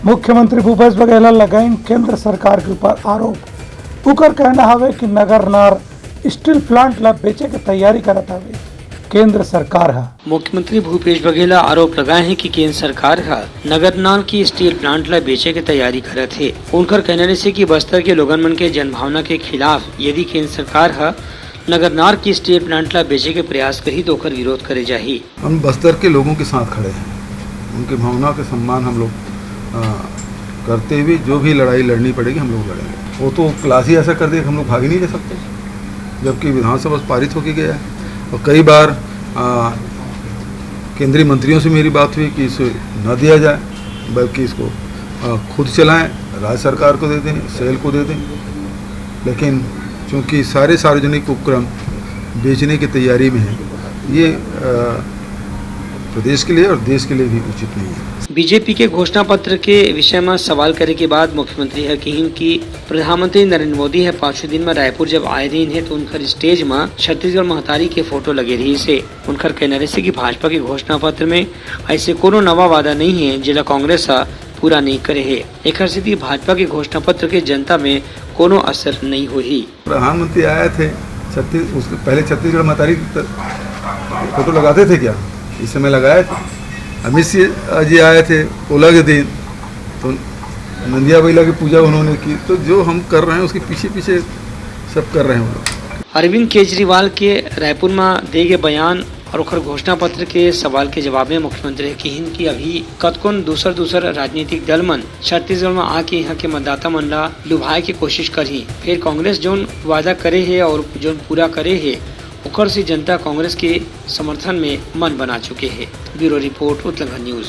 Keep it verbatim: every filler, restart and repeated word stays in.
मुख्यमंत्री भूपेश बघेल ह लगाइन केंद्र सरकार के ऊपर आरोप। उकर कहना हवे कि नगरनार स्टील प्लांट ला बेचे के तैयारी करत हवे केंद्र सरकार ह। मुख्यमंत्री भूपेश बघेल ह आरोप लगाए हे कि केंद्र सरकार ह नगरनार के स्टील प्लांट ला बेचे के तैयारी करत हे। उनकर कहना रहिसे कि बस्तर के लोगन मन के जनभावना के खिलाफ यदि केंद्र सरकार ह नगरनार के स्टील प्लांट ला बेचे के प्रयास करही, तो ओकर विरोध करे जाही। हम बस्तर के लोगों के साथ खड़े हैं, उनकी भावना का सम्मान हम लोग, अ, करते हुए जो भी लड़ाई लड़नी पड़ेगी, हम लोग लड़ेंगे। वो तो क्लास ही ऐसा कर दिया कि हम लोग भाग ही नहीं रह सकते, जबकि विधानसभा से पारित होके गया है। और कई बार, अ, केंद्रीय मंत्रियों से मेरी बात हुई कि इसे न दिया जाए, बल्कि इसको, अ, खुद चलाएं, राज्य सरकार को दे दें, सेल को दे दें। लेकिन चूंकि सारे सार्वजनिक उपक्रम बेचने की तैयारी में हैं, ये, अ, प्रदेश के लिए और देश के लिए भी उचित नहीं है। बीजेपी के घोषणा पत्र के विषय म सवाल करे के बाद मुख्यमंत्री ह किहिन कि प्रधानमंत्री नरेंद्र मोदी ह पांचवें दिन म रायपुर जब आए रहिन हे, तो उनकर स्टेज म छत्तीसगढ़ महतारी के फोटो लगे रहिस हे। उनकर कहना रहिसे कि भाजपा के घोषणा पत्र में ऐसे कोनो नवा वादा नहीं है, जेला कांग्रेस ह पूरा नहीं करे हे। एखर सेती भाजपा के घोषणा पत्र के जनता में कोनो असर नहीं होही। प्रधानमंत्री आए थे छत्तीस, उसके पहले छत्तीसगढ़ महतारी की त-, फोटो लगाते थे क्या? इस समय लगाए थे। अमित शाह जी आए थे ओला के दिन, तो नंदिया बैला की पूजा उन्होंने की। तो जो हम कर रहे हैं, उसके पीछे पीछे सब कर रहे हैं वो लोग। अरविंद केजरीवाल के रायपुर में दिए गए बयान और ओखर घोषणा पत्र के सवाल के जवाब में मुख्यमंत्री ह किहिन कि अभी कतकोन दूसर दूसर राजनीतिक दल मन छत्तीसगढ़ में आके यहाँ के मतदाता मन ला लुभाए के कोशिश करही। फिर कांग्रेस जोन वादा करे हे और जोन पूरा करे हे, ओखर से जनता कांग्रेस के समर्थन में मन बना चुके हे। Bureau report, Uttarakhand news.